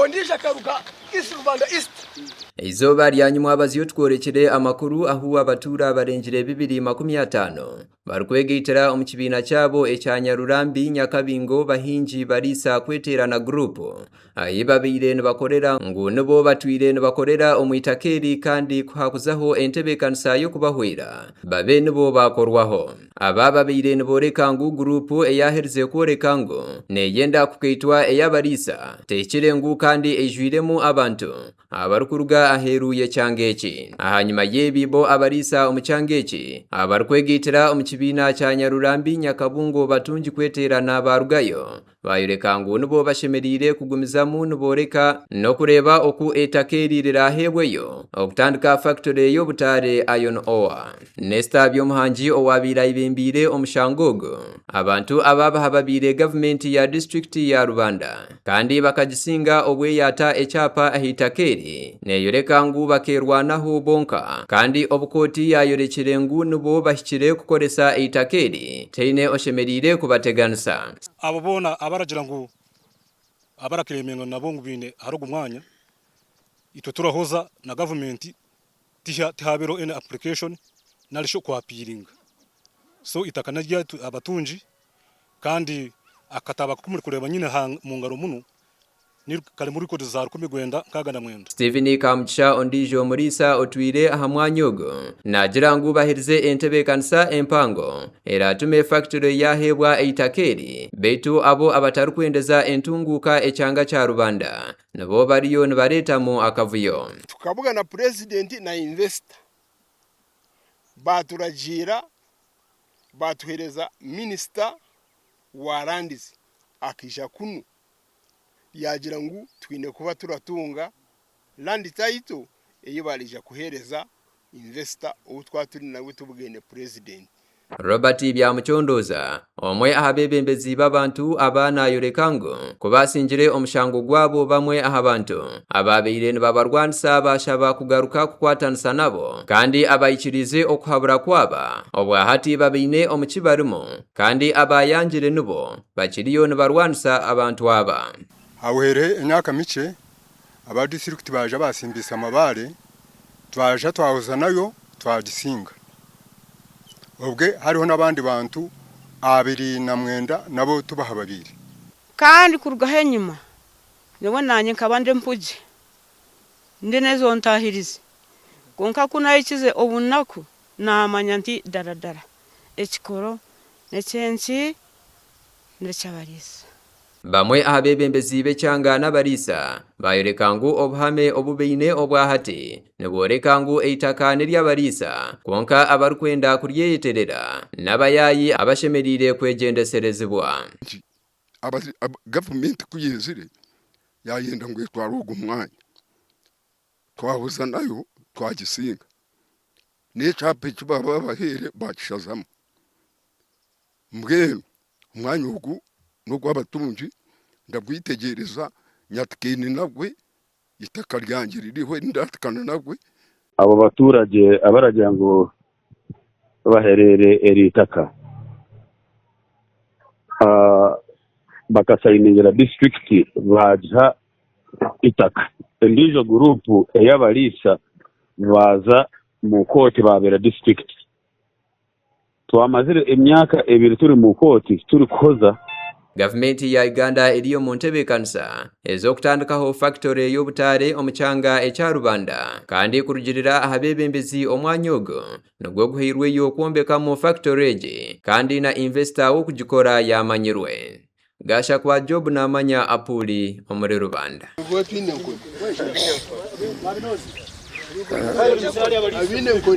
Ondiijo akaruga East Rubanda East. Eizooba rya nyimwabazyo tworekire amakuru ahu abatuura barengire 250 barikwegaitira omu kibiina kyabo ekya Nyarurambi Nyakabingo Bahingi Bariisa Kweteerana Group ahi babaire nibakorera ngu nibo batwire nibakorera omu itaka eri kandi ku hakuzaho entebeekanisa y'okubahwera babe nibo baakorwaho. Aba babaire nibooreka ngu guruupu eyaherize kworeka ngu neyenda kukaitwa ey'abariisa tehikire ngu kandi eijwiremu abantu abarikuruga aheeru y'ekyanga eki. Ahanyima y'ebi bo abariisa omu kyanga eki abarikwegaitira omu kibiina kya Nyarurambi Nyakabungo Batungi Kweteerana baarugayo Baayoreka ngu nibo bashemereire kugumizamu nibooreka n'okureeba oku eitaka eri riraaheebweyo okutandika fakitore y'obutaare Iron Ore. Nestor Byomuhangi owaabaire ayebembeire omushango ogu, abantu aba bahababiire gavumenti ya disiturikiti ya Rubanda kandi bakagisinga obwe yaata ekyapa ah'eitaka eri neeyoreka ngu bakeerwanaho bonka kandi obu kooti yaayorekire ngu nibo bahikire kukoresa eitaka eri tihaine oshemereire kubateganisa. Abo boona abaragira ngu abarakireemenga nabo ngu baine ahari ogu mwanya, itwe turahoza na gavumenti tihabereho any application nari shi okwapiiringa. So eitaka n'eryaitu abatungi kandi akatabo aku murikureeba nyine aha mungaro munu karimu records za 1969. Stephen Kamugisha ondiijo muriisa otwire aha mwanya ogu naagira ngu baherize entebeekanisa empango eraatume fakitore yaaheebwa eitaka eri beitu abo abatarikwendeza entunguuka ekyanga kya Rubanda nibo bariyo nibareetamu akavuyo. Tukabugana Purezidenti na invesita baaturagiira baatuheereza minisita wa Lands akaija kunu yaagira ngu twine kuba turatunga land title ei baraija kuheereza investor ou twaba turi nawe tubugaine President. Robert Byamukyondooza, omwe aha beebembezi b'abantu aba naayoreka ngu ku baasingire omushango gwabo bamwe aha bantu abaabaire nibabarwanisa baashaba kugaruka kukwatanisa nabo kandi abaikiriize okuhabura kwaba obwahati babaine omu ki barimu kandi abaayangire nibo bakiriyo nibarwanisa abantu aba. Hahweireho emyaka mikye, aba disiturikiti baaja baatsimbisa amabaare, twaja twahuza nayo twagisinga. Obwe hariho n'abandi bantu 29 nabo tubahababiire. Kandi kurugaho enyima, nyowe naanye nkaba ndi empugi, ndi n'ezo ntahirizi. Kwonka ku nahikize obunaku, naamanya nti daradara ekikoro n'eky'enki n'eky'abariisa. Bamwe aha beebembezi b'ekyanga n'abariisa baayoreka ngu obuhame obu baine obwa hati nibworeka ngu eitaka n'ery'abariisa kwonka abarikwenda kuryeyeterera n'abayaayi abashemereire kwegyendeserezibwa. Gavumenti ku yaizire yaayenda ngu etware ogu mwanya, twahuza nayo twagisinga. N'ekyapa eki baaba babahaire baakishazamu. Mbwenu omwanya ogu n'ogw'abatungi, ndagwetegyereza nyatikaine nagwe, eitaka ryangye ririho eri ndatikana nagwe. Abo baturage abaragira ngu babahereire eri itaka bakasayiningira disiturikiti baagiha eitaka. Endiijo guruupu ey'abariisa baaza omu kooti baabeera disiturikiti. Twamazire emyaka ebiri turi mu kooti turikuhoza. Gavumenti ya Uganda eri omu ntebeekanisa ez'okutandikaho fakitore y'obutaare omu kyanga ekya Rubanda kandi kurugirira aha beebembezi omwanya ogu nigwo guhairweyo kwombekamu fakitore egi kandi na invesita w'okugikora yaamanyirwe. Gashakwa Job Namanya Apuuli omuri Rubanda.